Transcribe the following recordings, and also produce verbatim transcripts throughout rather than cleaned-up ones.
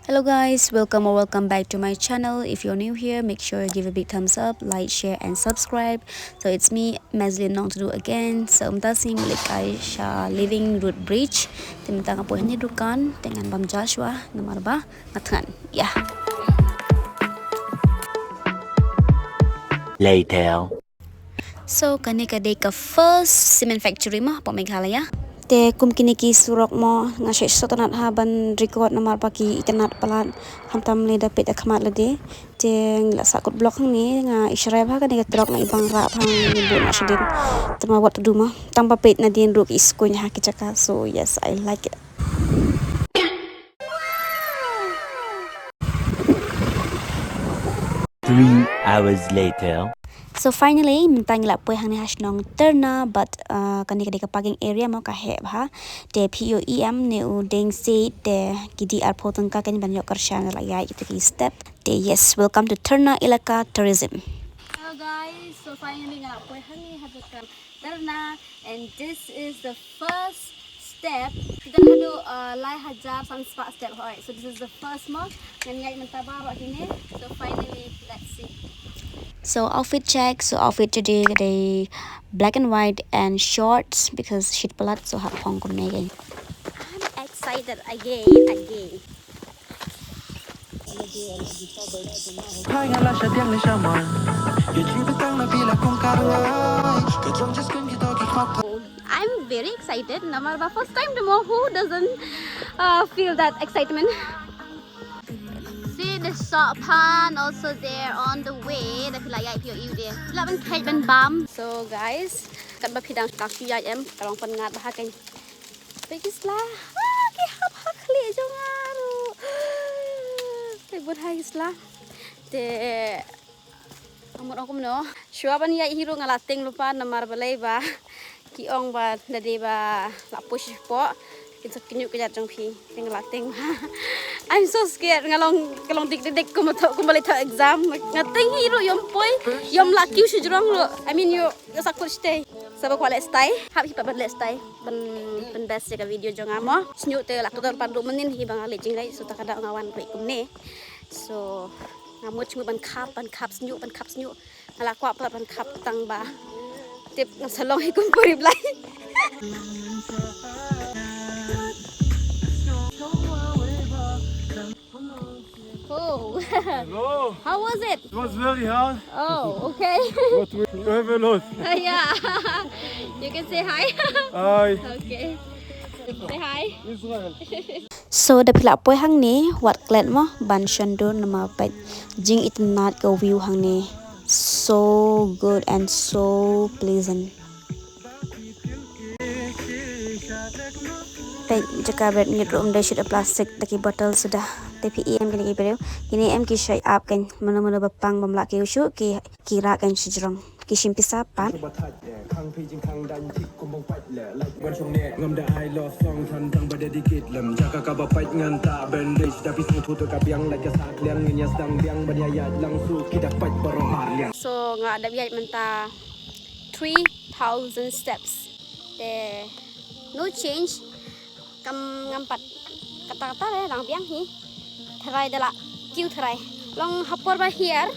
Hello guys, welcome or welcome back to my channel. If you're new here, make sure you give a big thumbs up, like, share and subscribe. So it's me, Mazlin Nongtdu again. So mynta sngi ngi leit kai sha Living Root Bridge. Te mynta nga poi hangne dukan, te ngan bam ja shuwa namar ba nga thngan. Yeah. Later. So kane ka dei ka first cement factory mo hapoh Meghalaya. Te kum kine ki surok mo nga shu sngewtynnat ha ban record namar ba ki itynnat palat, khamtam lada peit da khmat lade. Te ngi la sah kut block hangne, nga i shrep ha kane ka truck, nga i bang rah ha ngi bun ma shadien. Te ma wat to do mo, tang ba peit nadien ruh ki skhun ha ki jaka. So yes, I like it. Three hours later. So finally mynta ngi la poi hangne ha shnong Terna, but uh, kane ka dei ka parking area mo, ka heh bha. Te phi ïohi em, ne u deng se te ki dei arphew tyngka kan ban ïoh kyrshan la ïaid kita ki step. Te yes, welcome to Terna Elaka Tourism. Hello guys, so finally nga la poi hangne ha dukan Terna, and this is the first step. Kita dah ada uh, lai hajar san spah step, hoi. So this is the first mo. Ngan ïaid mynta baroh hine. So finally, let's see. So outfit check. So outfit today ka dei black and white and shorts because shit palat, so hap phong kumne kein. I'm excited again, again. Phai nga la shadiang le shaman. Ïa chi betang na bila kong karwai. Ka jong just kun kita ki khmat. I'm very excited. Namar ba first time, the mo, who doesn't uh, feel that excitement? See the shop pan also there on the way. Da phi la ïaid phi ïohi de. Phi la ban kheit ban bam. So guys, katba phi dang tak phi ïaid em, ka long pynngat bha kein. Peit ki sla. Ah, ki hap ha khlieh jong nga ruh. Peit bun ha ki sla. Te nga mut ong kumno, shuwa ban ïaid hi ruh nga la tieng lypa namar balei ba ki ong ba lada ba la poi shapoh kin sa kynjuh kjat jong phi. Te nga la tieng bha. I'm so scared. Nga long, nga long dik dik dik kumba thoh, kumba leit thoh exam. Nga tieng hi ruh ym poi, ym lah kiew shajrong ruh. I mean, ïoh, ïoh sa kut shatei. Sa ba kwah leh stai, hap hi pat ban leh stai. Ban, ban best ïa ka video jong nga mo. Shñiuh te la kdor pat ruh mynnin hi ba nga leit jingleit, so ta ka daw nga wan peit kumne. So nga mut shñiuh ban khap, ban khap shñiuh, ban khap shñiuh. Nga la kwah pat ban khap tang ba tip ngan sa long hi kum puri Blai. Oh. Hello. How was it? It was very hard. Oh, okay. But we, you have a lot. Yeah. You can say hi. Hi. Okay. Say hi. Israel. So da phi la poi hangne, wat klet mo ban shon dur namar peit jingitynnat ka view hangne. So good and so pleasant. Peit jaka bret ngit ruh ym dei shuh da plastic da ki bottle suda. Te phi ïohi em kine ki briew, kine em ki shait ap kein, mano mano ba pang bym lah kiew shuh ki, ki rah kein shajrong, ki shim pisa pat. So nga dep ïaid mynta three thousand steps. Te no change. Kam ngam pat kata kata re, dang biang hi. Tharai da la kiew tharai. Long ha por ba hiar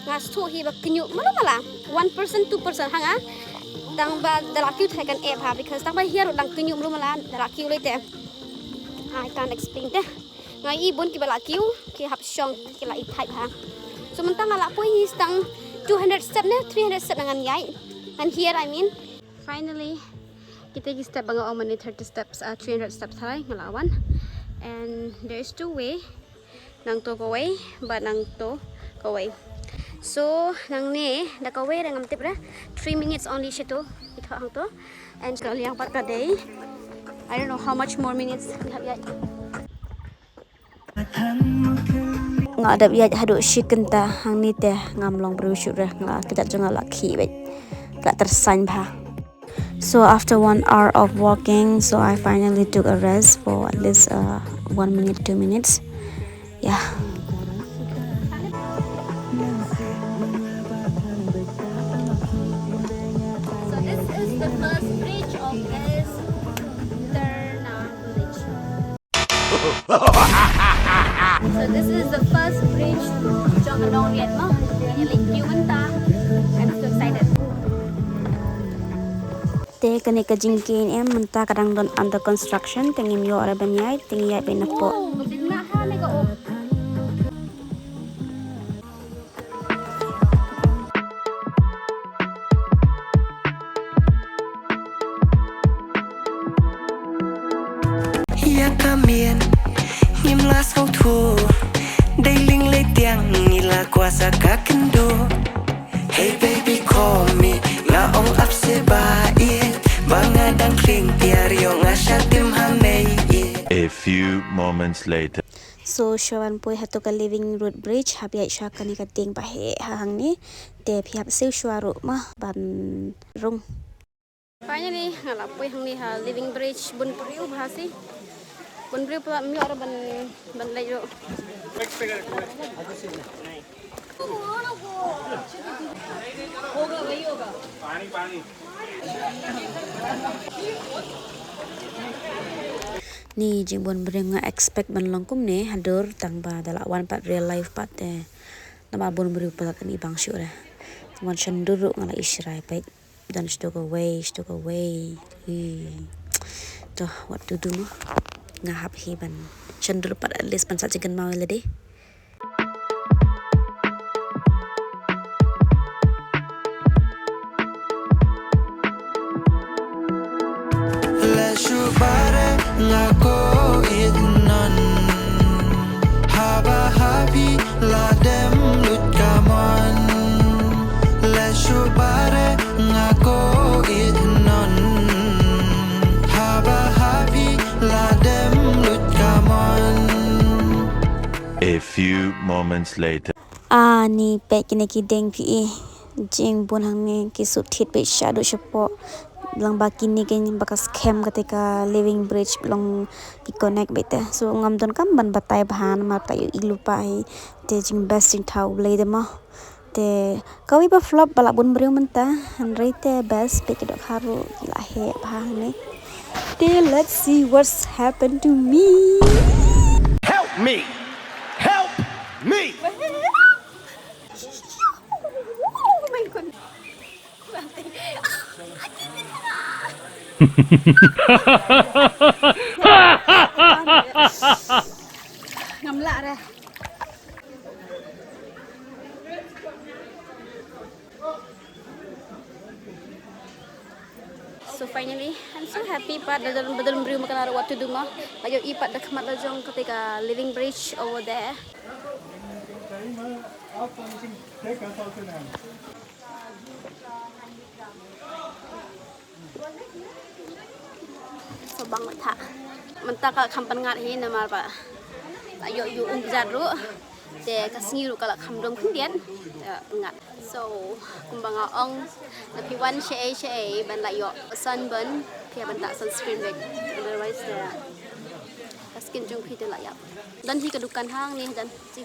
nga sngewthuh hi ba kynjuh malu mala. One percent, two percent ha nga. Tang ba da la kiew tharai kan eh bha, because tang ba hiar dang kynjuh malu mala da la kiew lei te. I can't explain te. Nga i bun ki ba la kiew, ki hap shong, ki la i thait ha. So mynta nga la poi hi tang two hundred step ne, three hundred step ngan ïaid. Ngan hiar, I mean. Finally, kita ki step ba nga ong mynne thirty steps, uh, three hundred steps tharai nga la wan. And there is two way. Nangto kawei bad nangto kawei. So nangne da kawei re ngam tip re, three minutes only shato. Ito hangto. And ka liang pat ka dei, I don't know how much more minutes we have yet. Nga dep ïaid haduh shi kynta hangne te ngam long briew shuh re, nga kjat jong nga la khih beit, la tyrsain bha. So after one hour of walking, so I finally took a rest for at least uh, one minute, two minutes. Yeah. So this is the first bridge of this Terna village. So this is the first bridge jong ka Nongriat mo. Ngi la queue mynta. I'm so excited. Te kane ka jingkiew em mynta ka dang don under construction, te ngim ïoh re ban ïaid, te ngi ïaid beit napoh. Oh, ka jinglah ha ne ka, oh. Ïa ka mian ngim la sngewthuh, dei ling lei tiang ngi la kwah sa ka kynduh. Hey baby call me, nga ong ap se ba ïeit, ba nga dang khring tiar ïoh nga shah tim ha mei ïeit. A few moments later. So shuwa ban poi ha tu ka Living Root Bridge, hap ïaid sha kane ka dieng ba heh ha hangne. Te phi hap siew shuwa ruh mo ban rung. Finally nga la poi hangne ha Living Bridge, bun briew bha shi. Bun briew palat, ym ïoh ruh ban, ban leit ruh. Ni jingbun briew nga expect ban long kumne ha dur, tang ba da la wan pat real life pat te namar bun briew palat, kan i bang shuh re. Tang ban shan dur ruh nga la i shrai peit. Don shto kawei, shto kawei. Hi. To, what to do mo? Nga hap hi ban shan dur pat, at least ban sa jingkynmaw ïa lade. Leh shuh ba re nga koit non, haba ha phi la dem lut ka mon. Leh shuh ba re nga koit non, haba ha phi la dem lut ka mon. A few moments later. Ani peit kine ki dieng phi i. Jingbun hangne ki shu thied beit shaduh shapoh. Lang ba kine ki ba ka skhem kata ka Living Bridge long i connect beit te. So ngam don kam ban batai bha namar ka ïohi lypa hi. Te jing best jingthaw U Blei te mo. Te kawei ba flop ba la bun briew mynta. Hynrei te best, peit ki dohkha ruh ki la heh bha hangne. Te let's see what's happened to me. Help me! Help me! Ngam lah re. So finally, I'm so happy pat da don, ba don briew ma ka, what to do mo. Ba ïohi pat da khmat la jong kata ka Living Bridge over there. So bang tha mynta ka kham pynngat hi namar ba la ïoh ïoh um jat ruh. Te ka sngi ruh ka la kham dum khyndiat. Te pynngat. So kumba nga ong, lada phi wan shaei shaei ban la ïoh sunburn, phi hap ban tah sunscreen beit. Otherwise te ka skin jong phi te la ïap. Don hi ka dukan hangne, don hi.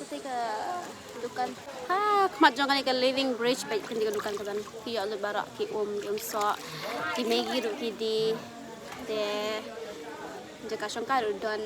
Kata ka dukan ha khmat jong kane ka Living Bridge, peit kane ka dukan ka don. Ki ïoh lut baroh, ki um, ki um soh, ki Maggi ruh ki die. Te jaka shongkai ruh don.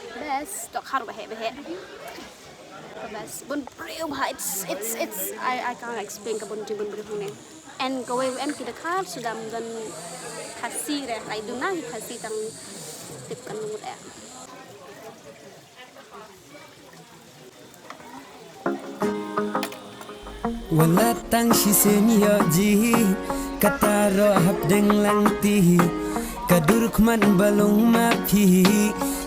Best, dohkha ruh ba heh ba heh. Ka best. Bun briew bha, it's, it's, it's, I, I can't explain ka bun, jingbun briew hangne. And kawei em ki dohkha shu dam don Khasi re, I don't know ki Khasi tang tip kan mut eh. Wat la tang shisien ïoh jih, kata ruh hapdeng lynti. Ka dur khmat ba long ma phi,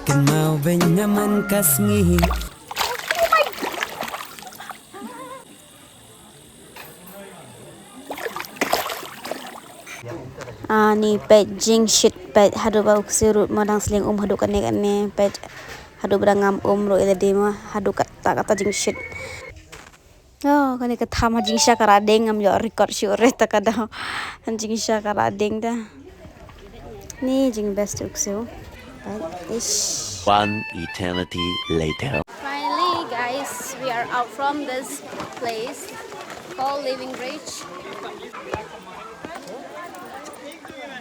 kynmaw beiñ nga man ka sngi. Ani peit jingshit, peit haduh ba u ksiew ruh ma dang sliang um haduh kane kane, peit haduh ba dang ngam um ruh ïa lade ma haduh kata kata jingshit. Oh, kane ka tham ha jingshisha ka Rading, ngam ïoh record shuh re ta ka daw. Ha jingshisha ka Rading ta. Ni jing best u ksiew. Peit ish. One eternity later. Finally, guys, we are out from this place called Living Bridge.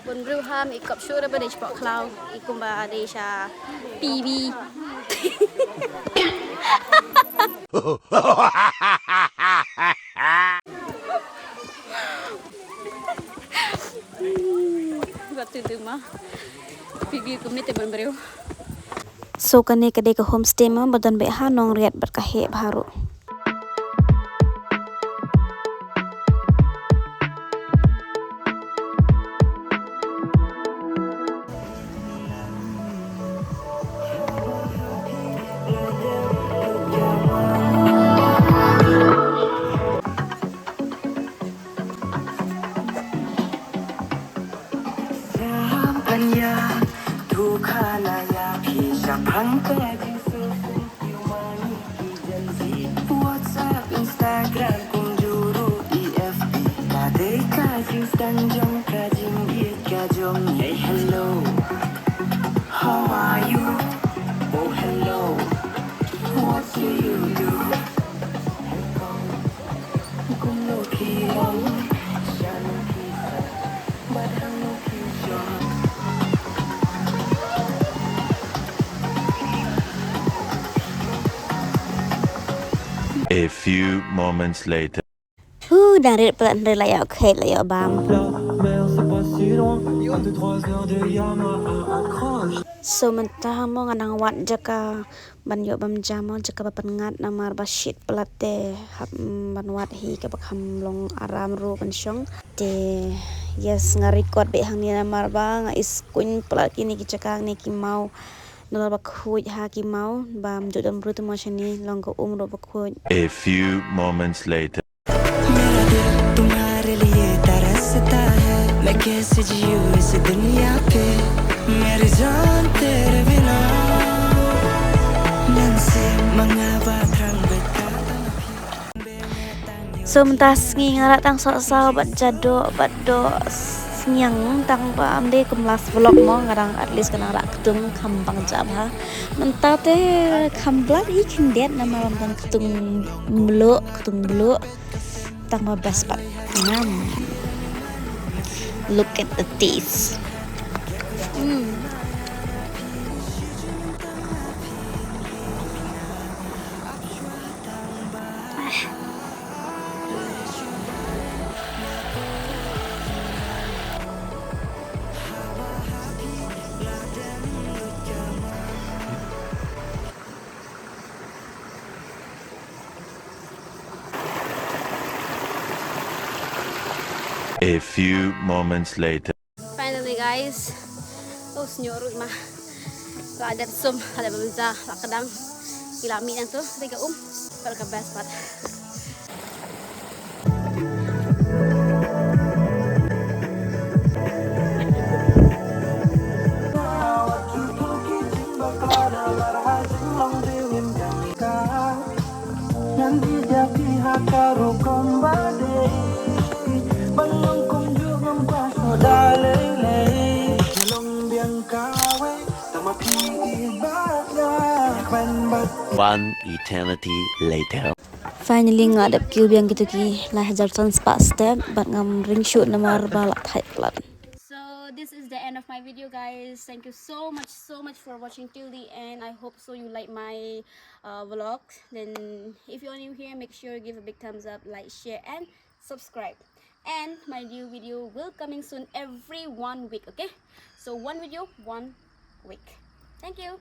Bun briew ham i kop shuh re ba dei shapoh khlaw, i kumba dei sha P B. Wat tu tu ma. Pipi kumne te ban breu. So kane ka dei ka homestay ma ba don beit ha Nongriat bad ka heh bha ruh. WhatsApp, Instagram, kumjuh ruh i F B. Ka dei ka jingstad jong ka jingïeit ka jong ngi. Hey, hello. How are you? Oh, hello. What do you do? A few moments later. Hu, dang rit pat, hynrei la ïoh kheit, la ïoh bam. So mynta mo nga nang wad jaka ban ïoh bam ja mo, jaka ba pynngat namar ba shit palat te hap, mm, ban wad hi kaba kham long aram ruh ban shong. Te yes, nga record beit hangne namar ba nga iskuiñ palat kine ki jaka, hangne ki maw. Nalor ba khuid ha ki maw, bam jot dam ruh te mo shane, long ka um ruh ba khuid. A few moments later. मेरा दिल तुम्हारे लिए तरसता है, मैं कैसे जीऊँ इस दुनिया पे, मेरी जान तेरे बिना। Nan se manga ba thrang beit ka tang phi. So mynta sngi nga la tang soh saw bad ja doh bad doh sngi, tang ba ym dei kum last vlog mo, nga dang at least ka nang rah ktung kham bang jam ha. Mynta te kham blat hi khyndiat namar ym don ktung mluh, ktung mluh. Tang ba best pat. Ngam. Look at the taste. Mm. A few moments later. Finally, guys. Oh, sngew ruh ma. La dep sum, la dep bam ja, la kdang. Ki la mih nangtu, te ka um. Pat ka best pat. One eternity later. Finally nga dep kiew biang kito ki lai hajar san spah step bad ngam ring shuh namar ba la thait palat. So this is the end of my video, guys. Thank you so much, so much for watching till the end. I hope so you like my uh, vlog. Then if you're new here, make sure you give a big thumbs up, like, share, and subscribe. And my new video will coming soon every one week, okay? So one video, one week. Thank you.